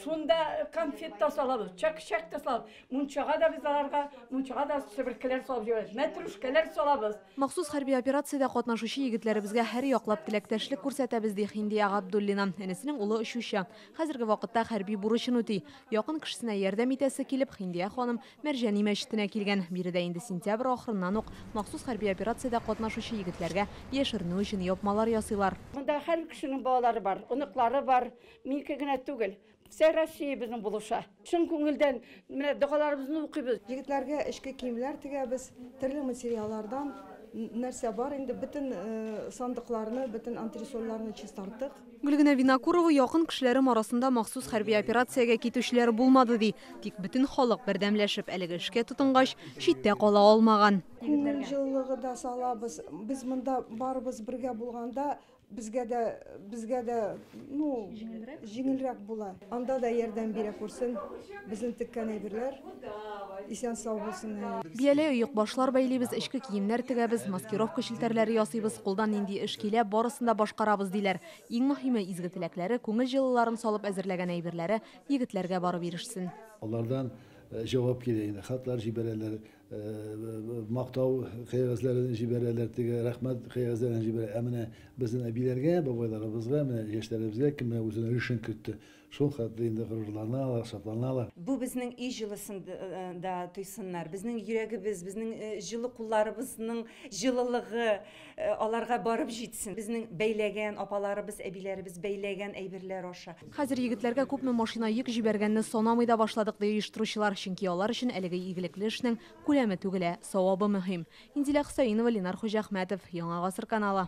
Шунда конфет та салабыз, чәк-чәк тә салабыз. Мунчага да без аларга, мунчага да себеркеләр салып җибәрәбез, мәтрүшкәләр салабыз. Махсус хәрби операциядә катнашучы егетләребезгә һәр яклап теләктәшлек күрсәтәбез, ди Хиндия Габдуллина. Энесенең улы очучы. Хәзерге вакытта хәрби бурычын үти. Якын кешесенә ярдәм итәсе килеп, Хиндия ханым Мәрҗани мәчетенә килгән. Биредә инде сентябрь ахырыннан ук махсус хәрби операциядә катнашучы егетләргә яшеренү өчен япмалар ясыйлар. Монда һәр кешенең балалары бар, оныклары бар. Минеке генә түгел. Вся Россия безнең булыша. Чын күңелдән менә догаларыбызны укыйбыз. Егетләргә эчке киемнәр тегәбез, төрле материаллардан нәрсә бар инде, бөтен сандыкларны, бөтен антресольләрне чистарттык. Гөлгенә Винокурова якын кешеләрем арасында махсус хәрби операциягә китүчеләр булмады, ди. Тик бөтен халык бердәмләшеп әлеге эшкә тотынгач, читтә кала алмаган. Күңел җылылыгы да салабыз. Без монда барыбыз бергә булганда, Безгә дә, безгә дә, ну, җиңелрәк була. Анда да ярдәм бирә күрсен. Безнең теккән әйберләр исән-сау булсын. Бияләй, оекбашлар бәйлибез, эчке киемнәр тегәбез, маскировка челтәрләре ясыйбыз, кулдан нинди эш килә, барысын да башкарабыз, диләр. Иң мөһиме, изге теләкләре, күңел җылыларын салып әзерләгән әйберләре егетләргә барып ирешсен. Алардан җавап килә инде, хатлар җибәрәләр, Мактау кәгазьләрен җибәрәләр, теге рәхмәт кәгазьләрен җибәрә. Ә менә безнең әбиләргә, бабайларыбызга, менә яшьләребезгә кем менә үзенең өлешен кертте, шул хәтле инде горурланалар, шатланалар. Бу безнең өй җылысын да тойсыннар, безнең йөрәгебез, безнең җылы кулларыбызның җылылыгы аларга барып җитсен. Безнең бәйләгән апаларыбыз, әбиләребез бәйләгән әйберләр аша. Хәзер егетләргә күпме машина йөк җибәргәнне санамый да башладык, ди оештыручылар, чөнки алар өчен әлеге игелекле эшнең күләме түгел, ә савабы мөһим. Инзилә Хөсәенова, Ленар Хуҗиәхмәтов, Яңа Гасыр каналы.